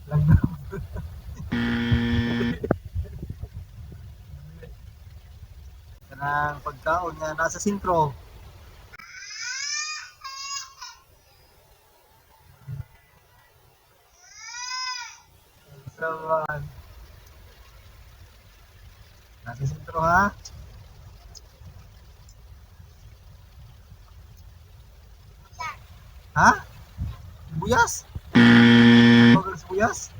Langgam. Kanang pagkaon nga nasa sentro. Saman. Nasa sentro ha? Ha? Sibuyas? Tawag ang sibuyas?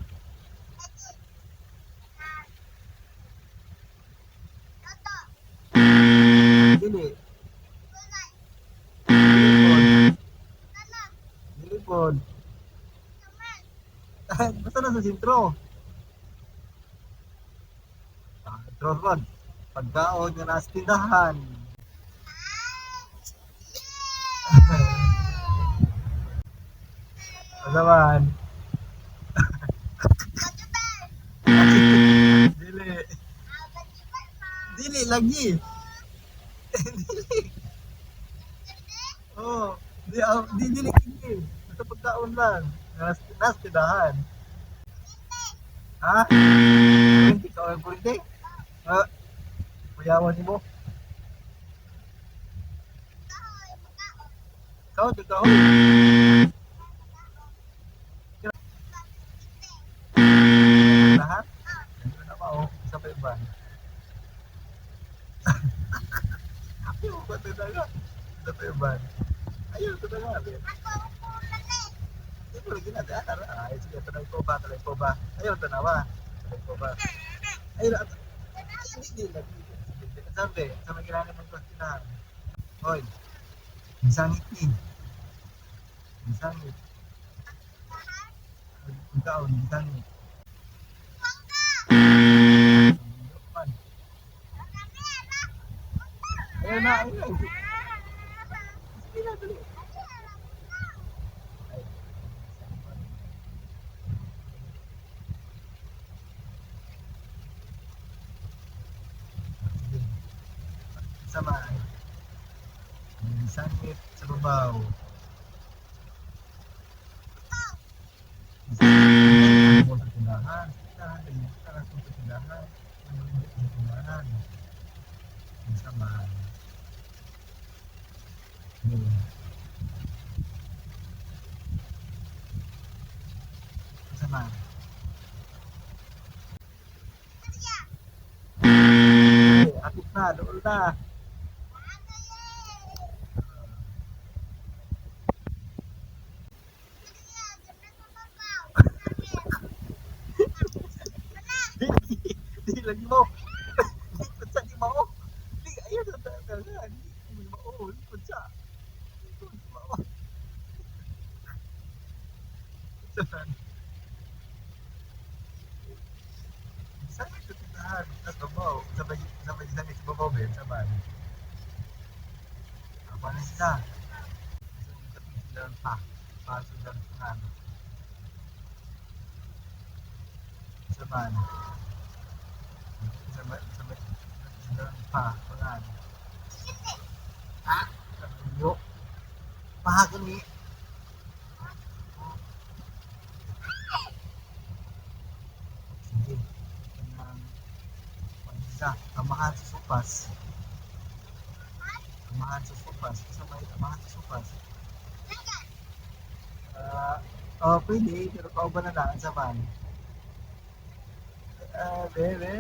Dili. Dili pod. Dili pod. Basta nasa sentro. Ah, sentro pod. Pagkaon nga nasa tindahan. Asaman. Dili. Dili lagi. Dili. Oh, di ah, di dili kini. Basta pagkaon lang. Nasa tindahan. Ha? Kurinti ka o kurinti? Ah, kuyawan nimo. Ikaw, di ka lahat. Ano na ba oh, sa pa iba? Ayaw ba talaga? Sa pa iba? Ayaw talaga. Hindi ko lagi natin. Ah, ay, sige, tanay ko ba? Tanay ko ba? Ayaw, tanawa. Tanay ko ba? Ayaw, hindi, hindi lagi. Sabi, sa may kailangan mong kostinahan. Hoy, isangit ni. Isangit. Ikaw, isangit. Ayaw na, ayaw. Sige na, dali. Ay, sige. Sama. Isangit sa babaw. Isangit sa tindahan. Sa tindahan, dali. Sa tindahan. Sa tindahan. Sama. Sama. Akit na, dool na. Di, di lagi mo. Di punsa di mao. Di ayaw na talaga. Di mao, di punsa. Di mao. Saan? Saan ito tindahan? Sa babaw. Sabay, sabay sa babaw ba yun? Sabay. Paano sila? Sila pa. Pa sila sa ano. Sabay. Sabay, sabay. Sila pa. Pangan. Ah! Yo. Pahagan ni. Sige. Kanang isa, amahan sa sopas. Amahan sa sopas. Isa may amahan sa sopas. Ah, oh, pwede, pero kauban na lang sa van. Ah, bebe.